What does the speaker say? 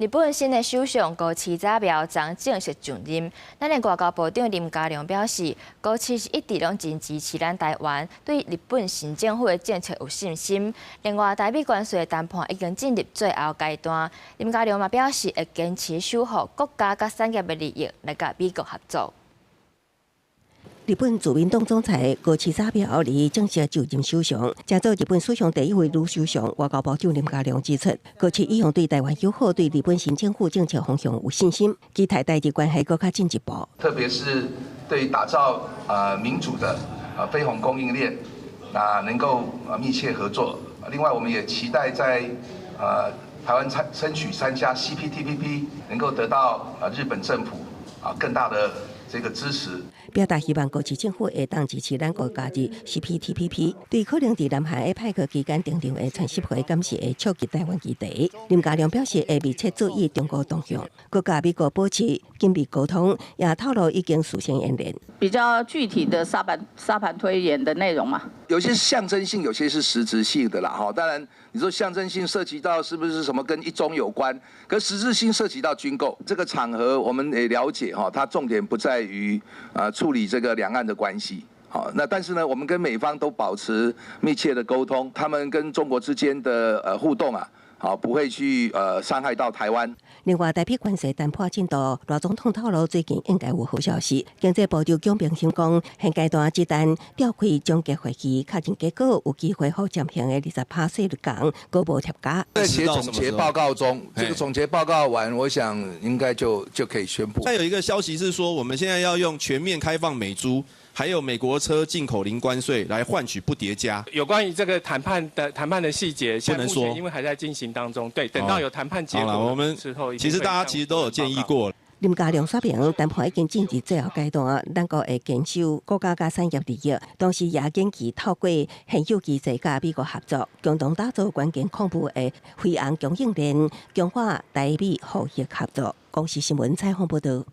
日本新的首相高市早苗昨正式就任。咱的外交部長林佳龍表示，高市是一直攏真支持咱台灣，對日本新政府的政策有信心。另外，台美關稅談判已經進入最後階段。林佳龍嘛表示，會堅持守護國家佮產業的利益，來佮美國合作。日本自民黨總裁高市早苗日正式就任首相，成做日本史上第一位女首相。外交部長林佳龍指出，高市一向對台灣友好，對日本新政府政策方向有信心，期待台日關係閣較進一步。特別是對打造民主的飛鴻供應鏈，那能夠密切合作。另外，我們也期待在台灣爭取參加 CPTPP，能夠得到日本政府更大的這個支持。表達希望高市政府會當支持咱國加入 CPTPP，對可能佇南韓的派克期間登場的川習會，感謝會觸及台灣議題。林佳龍表示會密切注意中國動向，閣佮美國保持緊密溝通，也透露已經事先演練。比較具體的沙盤推演的內容嘛？有些是象徵性，有些是實質性的啦。哈，當然你說象徵性涉及到是不是什麼跟一中有關，可實質性涉及到軍購。這個場合我們也了解哈，它重點不在於處理這個兩岸的關係，好，那但是呢，我們跟美方都保持密切的溝通，他們跟中國之間的互動啊，好，不會去傷害到台灣。另外，台美關稅談判進度，賴總統透露最近應該有好消息。經濟部長蔣平興講，現階段一旦召開終結會議，確認結果，有機會予暫行的20%稅率降，閣無疊加。在寫總結報告中，這個總結報告完，我想應該就可以宣布。再有一個消息是說，我們現在要用全面開放美豬，還有美國車進口零關稅來換取不疊加。有關於這個談判的細節，不能說，因為還在進行當中。對，等到有談判結果我們之後，其實大家其實都有建議過。林佳龍說明，談判已經進入最後階段，咱國會堅守國家佮產業利益，同時也緊急透過現有機制佮美國合作，共同打造關鍵礦物的飛航供應鏈，強化台美貿易合作。公視新聞採訪報導。